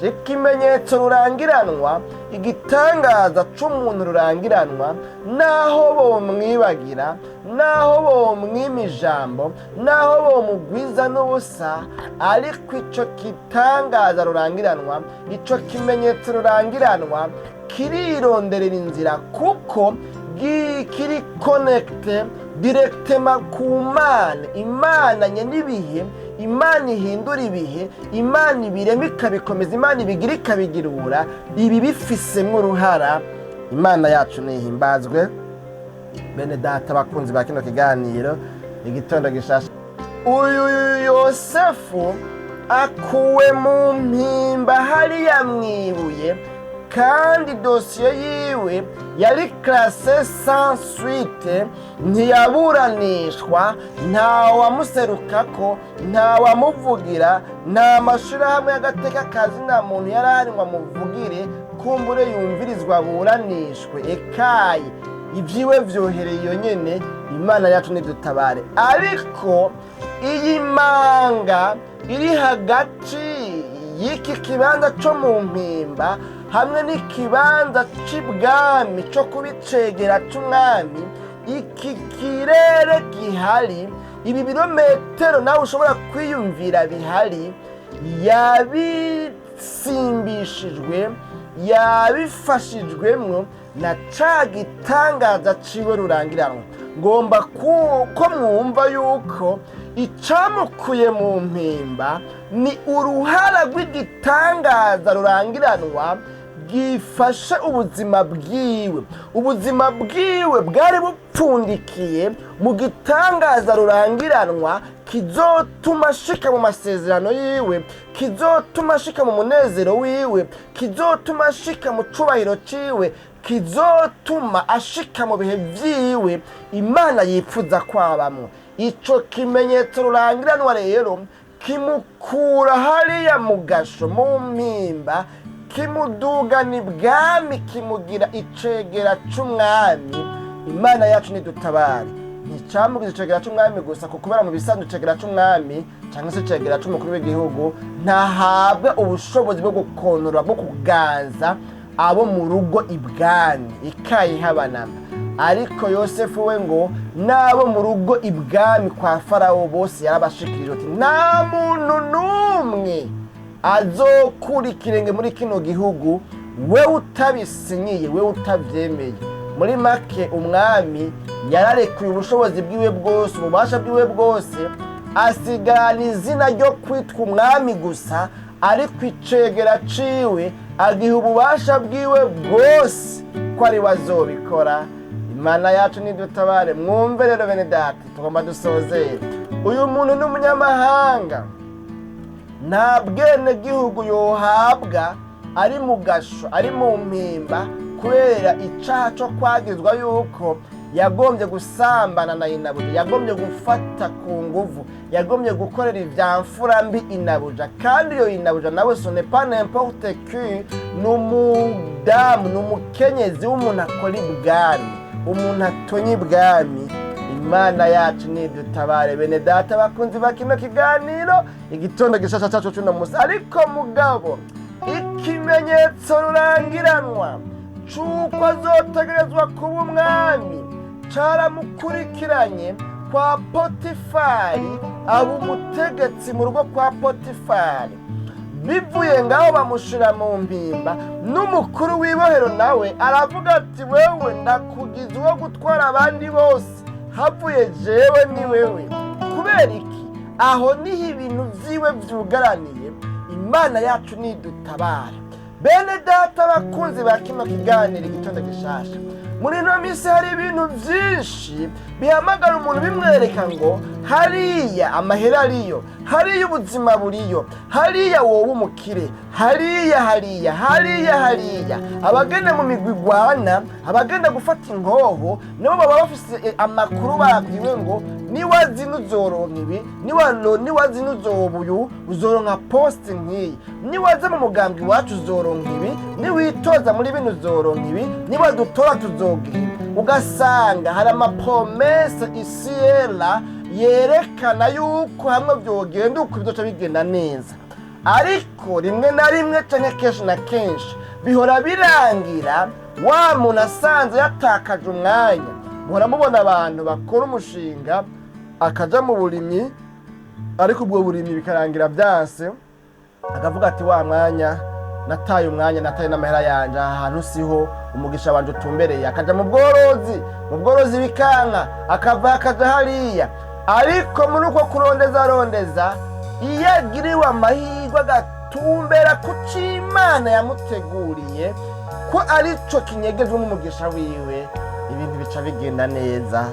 Gishasha. Ikimenyetso rurangiranwa, igitangaza c'umuntu rurangiranwa, naho bomwibagira, naho bomwima ijambo, naho bomugwiza n'ubusa, ariko ico gitangaza rurangiranwa, ico kimenyetso rurangiranwa kirironderera inzira, kuko kiri connecté directement ku Mana. Imana n'ibihe, Imana ihindura ibihe, Imana ibirema ikabikomeza, Imana ibigira ikabigirura, ibi bifisemo uruhara. Imana yacu nihimbazwe. Bene data, bakunzi ba kino kiganiro Igitondo Gishasha, uyu Yosefu akuwe mu mpimba hariya mwibuye, kandi dosiye yiwe yari classée sans suite, ntiyaburanishwa, nta wamuserukako, nta wamuvugira, nta mashirahamwe y'agateka kazi, nta muntu yari ahari ngo amuvugire, kumbure yumvirizwa, aburanishwe. Ekayi ibyiwe vyohereye iyo nyene. Imana yacu nidutabare. Ariko iyi manga iri hagati y'iki kibanza co mu mpimba hamwe n'ikibanza c'ibwami co kubicegera c'umwami, iki kirere gihari, ibi birometero nawe ushobora kwiyumvira bihari, yabisimbishijwe, yabifashijwemwo na ca gitangaza ciwe rurangiranwa. Ngomba ko mwumva yuko icamukuye mu mpimba ni uruhara rw'igitangaza rurangiranwa gifashe ubuzima bwiwe. Ubuzima bwiwe bwari bupfundikiye mu gitangaza rurangiranwa kizotuma ashika mu masezerano yiwe, kizotuma ashika mu munezero wiwe, kizotuma ashika mu cubahiro ciwe, kizotuma ashika mu bihe vyiwe Imana yipfuza kwabamwo. Ico kimenyetso rurangiranwa rero kimukura hariya mu gasho, mu mpimba, kimudugana ibwami, kimugira icegera c'umwami. Imana yacu nidutabare. Nticamugize icegera c'umwami gusa, kuko kubera mu bisanzwe icegera c'umwami cyangwa se icegera c'umukuru w'igihugu ntahabwa ubushobozi bwo gukonora, bwo kuganza abo mu rugo ibwami ikayihabanama. Ariko Yosefu we ngo n'abo mu rugo ibwami kwa Farawo bose yarabashikirije, ati: "Nta muntu n'umwe azokura ikirenge muri kino gihugu wewe utabisinyiye, wewe utavyemeye." Muri make, umwami yararekuye ubushobozi bwiwe bwose, ububasha bwiwe bwose, asigarana izina ryo kwitwa umwami gusa, ariko icegera ciwe agiha ububasha bwiwe bwose ko ari we azobikora. Imana yacu nidutabare. Mwumve rero bene data, tugomba dusozere. Uyu muntu ni umunyamahanga, nta bwenegihugu yohabwa ari mu gasho, ari mu mpimba, kubera icaha co kwagizwa yuko yagombye gusambana na inabuja, yagombye gufata ku nguvu, yagombye gukorera ivyamfura mbi inabuja. Kandi iyo inabuja nawe ce n'est pas n'importe qui, ni umudamu, ni umukenyezi w'umuntu akora ibwami, umuntu atonye ibwami. Imana yacu nidutabare. Bene data, bakunzi ba kino kiganiro Igitondo Gishasha cacu c'uno musi, ariko mugabo ikimenyetso rurangiranwa c'uko azotegerezwa kuba umwami caramukurikiranye kwa Potifari, aba umutegetsi mu rugo kwa Potifari. Bivuye ngaho bamushira mu mpimba, n'umukuru w'ibohero nawe aravuga ati: "Wewe ndakugize uwo gutwara abandi bose, havuye jewe ni wewe." Kubera iki? Aho niho ibintu vyiwe vyugaraniye. Imana yacu nidutabara. Bene data, bakunzi ba kino kiganiro Igitondo Gishasha, muri ino minsi hari ibintu vyinshi bihamagara umuntu, bimwereka ngo hariya amahera ariyo, hariya ubuzima buriyo, hariya wowe umukire, hariya, hariya, hariya, hariya. Abagenda mu migwi igwana, abagenda gufata inkoho, nabo baba bafise amakuru babwiwe ngo niwazina uzoronka ibi, niwazina uzoba uyu, uzoronka poste nk'iyi, niwaza mu mugambwe iwacu uzoronka ibi, niwitoza muri bino uzoronka ibi, niwadutora tuzogira ibi. Ugasanga hari ama promesses isiyera yerekana yuko hamwe vyogenda uko bizoca bigenda neza. Ariko rimwe na rimwe canke kenshi na kenshi bihora birangira wa muntu asanze yatakaje umwanya. Muhora mubona abantu bakora umushinga, akaja mu burimyi, ariko ubwo burimyi bikarangira byanse, akavuga ati: "Wa mwanya nataye, umwanya nataye n'amahera yanje, aha hantu siho umugisha wanje utumbereye." Akaja mu bworozi, mu bworozi bikanka, akava akaja hariya. Ariko muri uko kurondeza rondeza, iyo agiriwe amahirwe agatumbera ku c'Imana yamuteguriye ko arico kinyegejwe n'umugisha wiwe, ibintu bica bigenda neza.